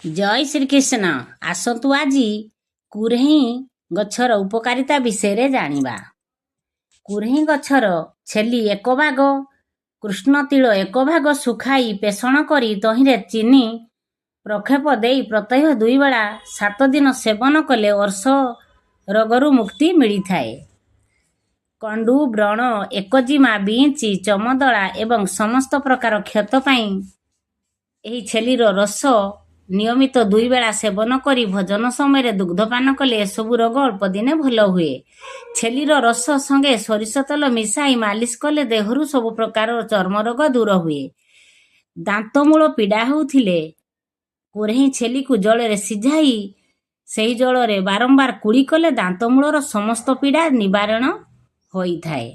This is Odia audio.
ଜୟ ଶ୍ରୀକୃଷ୍ଣ। ଆସନ୍ତୁ, ଆଜି କୁରେହିଁ ଗଛର ଉପକାରିତା ବିଷୟରେ ଜାଣିବା। କୁରେହିଁ ଗଛର ଛେଲି ଏକ ଭାଗ, କୃଷ୍ଣ ତିଳ ଏକ ଭାଗ ଶୁଖାଇ ପେଷଣ କରି ତହିଁରେ ଚିନି ପ୍ରକ୍ଷେପ ଦେଇ ପ୍ରତ୍ୟହ ଦୁଇ ବେଳା 7 ଦିନ ସେବନ କଲେ ଅର୍ଶ ରୋଗରୁ ମୁକ୍ତି ମିଳିଥାଏ। କଣ୍ଡୁ, ବ୍ରଣ, ଏକଜିମା, ବିଞ୍ଚି, ଚମଦଳା ଏବଂ ସମସ୍ତ ପ୍ରକାର କ୍ଷତ ପାଇଁ ଏହି ଛେଲିର ରସ ନିୟମିତ ଦୁଇ ବେଳା ସେବନ କରି ଭୋଜନ ସମୟରେ ଦୁଗ୍ଧପାନ କଲେ ଏସବୁ ରୋଗ ଅଳ୍ପ ଦିନେ ଭଲ ହୁଏ। ଛେଲିର ରସ ସଙ୍ଗେ ସୋରିଷ ତେଲ ମିଶାଇ ମାଲିସ କଲେ ଦେହରୁ ସବୁ ପ୍ରକାର ଚର୍ମ ରୋଗ ଦୂର ହୁଏ। ଦାନ୍ତମୂଳ ପୀଡ଼ା ହେଉଥିଲେ କୋରେହିଁ ଛେଲିକୁ ଜଳରେ ସିଝାଇ ସେହି ଜଳରେ ବାରମ୍ବାର କୁଳି କଲେ ଦାନ୍ତମୂଳର ସମସ୍ତ ପୀଡ଼ା ନିବାରଣ ହୋଇଥାଏ।